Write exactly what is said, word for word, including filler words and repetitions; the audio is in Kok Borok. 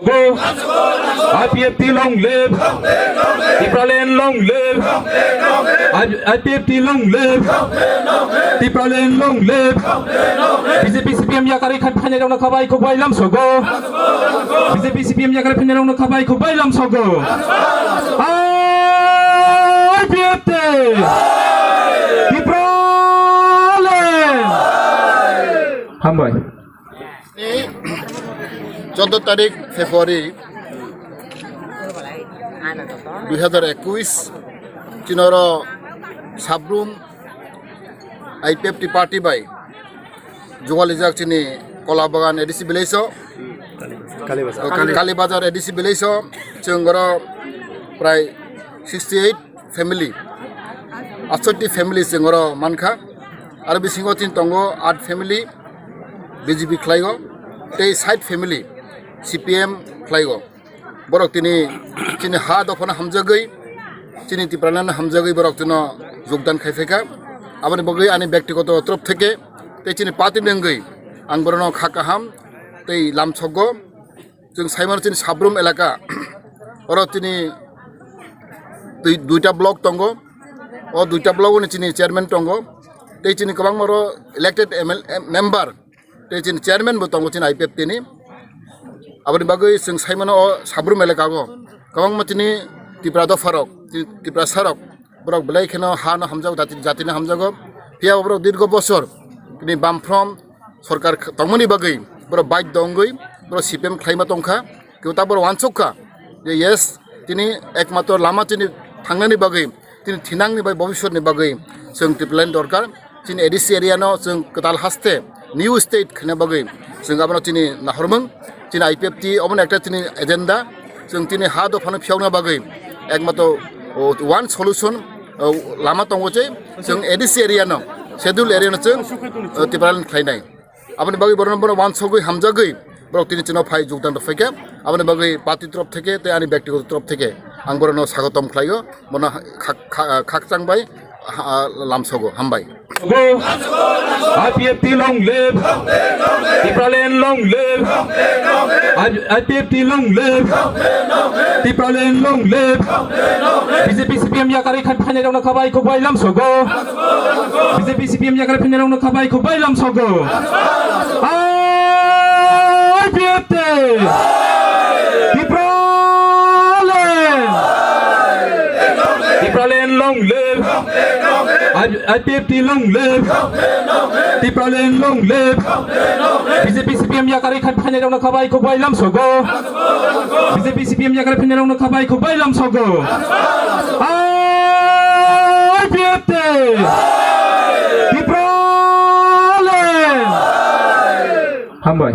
Go! I P F T long live! Tipraland long live! I- IPFT long live! Tipraland long live! B J P C P M yakarwi kha phainairokno khabai khukbai lamsogo. B J P C P M yakarwi phainairokno khabai khukbai lamsogo. IPFT! Tipraland! Hambai. Chaudo tarik February dui hazar ekush, chini oro Sabrum IPFT party bai jugalijak chini Kolabagan A D C village o, Kalibazar. Kali-, Kalibazar A D C village o, chwng oro prai sixty eight family, atsoti family chwng oro mankha. Aro bisingo chini tongo at family B J P khlaigo, tei sait family C P M khlaigo. Borok tini chini ha dophano hamjagwi, chini Tipralandno hamjagwi borok tino jogdan khai phaikha. Aboni bagwi ani bektigoto torop theke tei chini party ni wngwi ang borokno kha kaham tei lamsogo. Chwng saimano chini Sabrum elaka, oro chini dui-, duita block tongo, o duita block ni chini chairman tongo, tei chini kwbangma oro elected M L A member, tei chini chairman bo tongo chini IPFT ni. Aboni bagwi chwng saimano o Sabrum elaka o kwbangma chini Tipra dopharok, chini Tiprasarok, borok belai kheno ha no hamjago, jati, jati no hamjago. Phiya borok dirgo bosor ni bamphrom sorkar kh-, tongmani bagwi borok baidhyo wngwi borok C P M khlaima tongkha. Kebo ta borok wansuk kha je yes, tini ekmatro lama chini thangnani bagwi, tini thinangni bai bobiswtni bagwi chwng Tipraland dorkar. Chini A D C area no chwng kwtal haste new state khaina bagwi chwng abono chini nahormung. Chini IPFT obono ekta chini agenda. Chwng chini ha dophano phiyokna bagwi ekmatro, o, one solution, o, lama tongo je chwng A D C area no, schedule area no chwng, o, Tipraland khlainai. Aboni bagwi borokno, borok wansugwi hamjagwi borok tini chino phai jogdan rw phaikha. Aboni bagwi party torop theke tei ani bektigoto torop theke ang borokno sagotom khlaio. Bono khak-, khak-, khakchang bai, ha, lamsogo. Hambai. Go! IPFT long live! Tipraland long live! I- IPFT long live! Tipraland long live! BJP CPM yakarwi kha- phainairokno khabai khukbai lamsogo. BJP CPM yakarwi phainairokno khabai khukbai lamsogo. IPFT! Tipraland! Tipraland long live! I- IPFT long live! Tipraland long live! BJP CPM yakarwi kha- phainairokno khabai khukbai lamsogo. BJP CPM yakarwi phainairokno khabai khukbai lamsogo. IPFT! Tipraland! Hambai.